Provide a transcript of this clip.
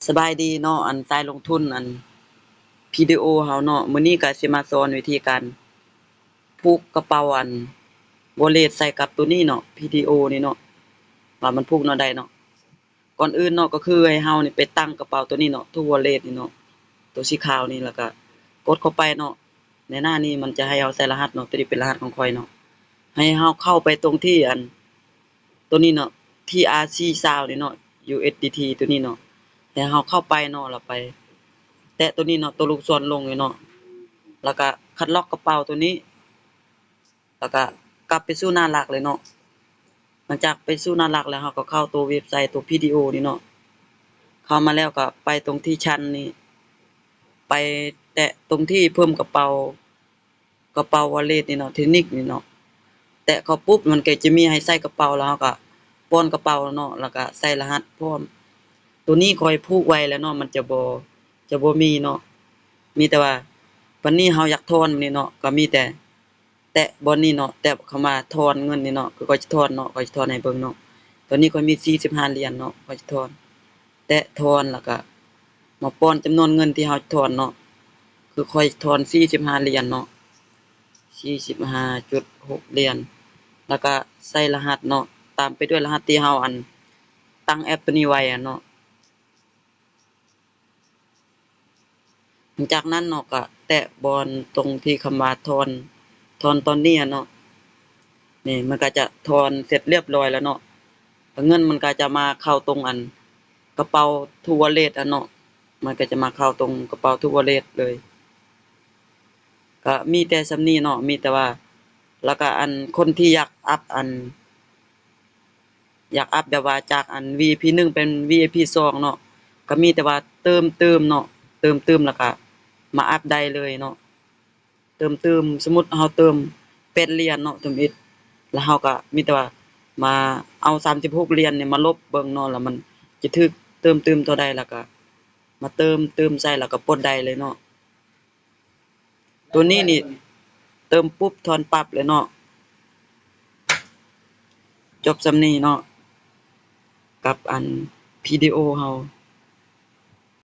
ສະບາຍດີເນາະ ອັນສາຍລົງທຶນ ອັນ PDO ເຮົາເນາະ. ມື້ນີ້ກະຊິມາສອນວິທີການຜູກກະເປົາ ອັນ wallet ໃສ່ກັບໂຕນີ້ເນາະ PDO ນີ້ເນາະ ວ່າມັນຜູກແນວໃດເນາະ. ກ່ອນອື່ນເນາະ ກໍຄືໃຫ້ເຮົານີ້ໄປຕັ້ງກະເປົາໂຕນີ້ເນາະ True Wallet ນີ້ເນາະ ໂຕສີຂາວນີ້ ແລ້ວກະກົດເຂົ້າໄປເນາະ. ໃນໜ້ານີ້ມັນຈະໃຫ້ເຮົາໃສ່ລະຫັດເນາະ ໂຕນີ້ເປັນລະຫັດຂອງຂ້ອຍເນາະ. ໃຫ້ເຮົາເຂົ້າໄປຕົງທີ່ ອັນ ໂຕນີ້ເນາະ TRC ຊາວນີ້ເນາະ USDT ໂຕນີ້ເນາະ. ໃຫ້ເຮົາເຂົ້າໄປເນາະ ແລ້ວໄປແຕະໂຕນີ້ເນາະ ໂຕລູກສອນລົງນີ້ເນາະ ແລ້ວກະຄັດລອກກະເປົາໂຕນີ້ ແລ້ວກະກັບໄປສູ່ໜ້າຫຼັກເລີຍເນາະ. ຫຼັງຈາກໄປສູ່ໜ້າຫຼັກແລ້ວ ເຮົາກໍເຂົ້າໂຕເວັບໄຊໂຕ PDO ນີ້ເນາະ. ເຂົ້າມາແລ້ວກໍໄປຕົງທີ່ຊັ້ນນີ້ ໄປແຕະຕົງທີ່ເພີ່ມກະເປົາ ກະເປົາ wallet ນີ້ເນາະ ເທັກນິກນີ້ເນາະ. ແຕະເຂົ້າປຸບ ມັນກໍຈະມີໃຫ້ໃສ່ກະເປົາ ແລ້ວເຮົາກໍປ້ອນກະເປົາເນາະ ແລ້ວກໍໃສ່ລະຫັດພ້ອມ. ໂຕນີ້ຂ້ອຍຜູກໄວ້ແລ້ວເນາະ ມັນຈະບໍ່ ຈະບໍ່ມີເນາະ. ມີແຕ່ວ່າ ບັດນີ້ເຮົາຢາກຖອນນີ້ເນາະ ກໍມີແຕ່ ແຕະບ່ອນນີ້ເນາະ ແຕະເຂົ້າມາຖອນເງິນນີ້ເນາະ ຄືຂ້ອຍຈະຖອນເນາະ ຂ້ອຍຈະຖອນໃຫ້ເບິ່ງເນາະ. ຕອນນີ້ຂ້ອຍມີສີ່ສິບຫ້າຫຼຽນເນາະ ຂ້ອຍຈະຖອນ ແຕະຖອນ ແລ້ວກະມາປ້ອນຈຳນວນເງິນທີ່ເຮົາຈະຖອນເນາະ. ຄືຂ້ອຍຖອນສີ່ສິບຫ້າຫຼຽນເນາະ ສີ່ສິບຫ້າຈຸດຫົກຫຼຽນ ແລ້ວກະໃສ່ລະຫັດເນາະ ຕາມໄປດ້ວຍລະຫັດທີ່ເຮົາ ອັນ ຕັ້ງແອັບໂຕນີ້ໄວ້ ອັນ ເນາະ. ຫຼັງຈາກນັ້ນເນາະ ກະແຕະບ່ອນຕົງທີ່ຄຳວ່າຖອນ ຖອນຕອນນີ້ເນາະ. ນີ້ມັນກະຈະຖອນເສັດລຽບລ້ອຍແລ້ວເນາະ. ເງິນມັນກະຈະມາເຂົ້າຕົງ ອັນ ກະເປົາ True Wallet ຫັ້ນເນາະ. ມັນກະຈະມາເຂົ້າຕົງກະເປົາ True Wallet ເລີຍ. ກະມີແຕ່ສ່ຳນີ້ເນາະ ມີແຕ່ວ່າ ແລ້ວກະ ອັນ ຄົນທີ່ຢາກອັບ ອັນ ຢາກອັບແບບວ່າຈາກ ອັນ VIP ໜຶ່ງ ເປັນ VIP ສອງເນາະ ກໍມີແຕ່ວ່າເຕີມຕື່ມເນາະ ເຕີມຕື່ມ ແລ້ວກະມາອັບໄດ້ເລີຍເນາະ. ເຕີມຕື່ມ ສົມມຸດເຮົາເຕີມແປດຫຼຽນເນາະ ທຳອິດ ແລ້ວເຮົາກະມີແຕ່ວ່າມາເອົາສາມສິບຫົກຫຼຽນນີ້ມາລົບເບິ່ງເນາະ ແລ້ວມັນຈະຖືກເຕີມຕື່ມເທົ່າໃດ ແລ້ວກະມາເຕີມຕື່ມໃສ່ ແລ້ວກະປົດໄດ້ເລີຍເນາະ. ໂຕນີ້ນີ້ເຕີມປຸບຖອນປັບເລີຍເນາະ. ຈົບສ່ຳນີ້ເນາະ ກັບອັນ PDO ເຮົາ.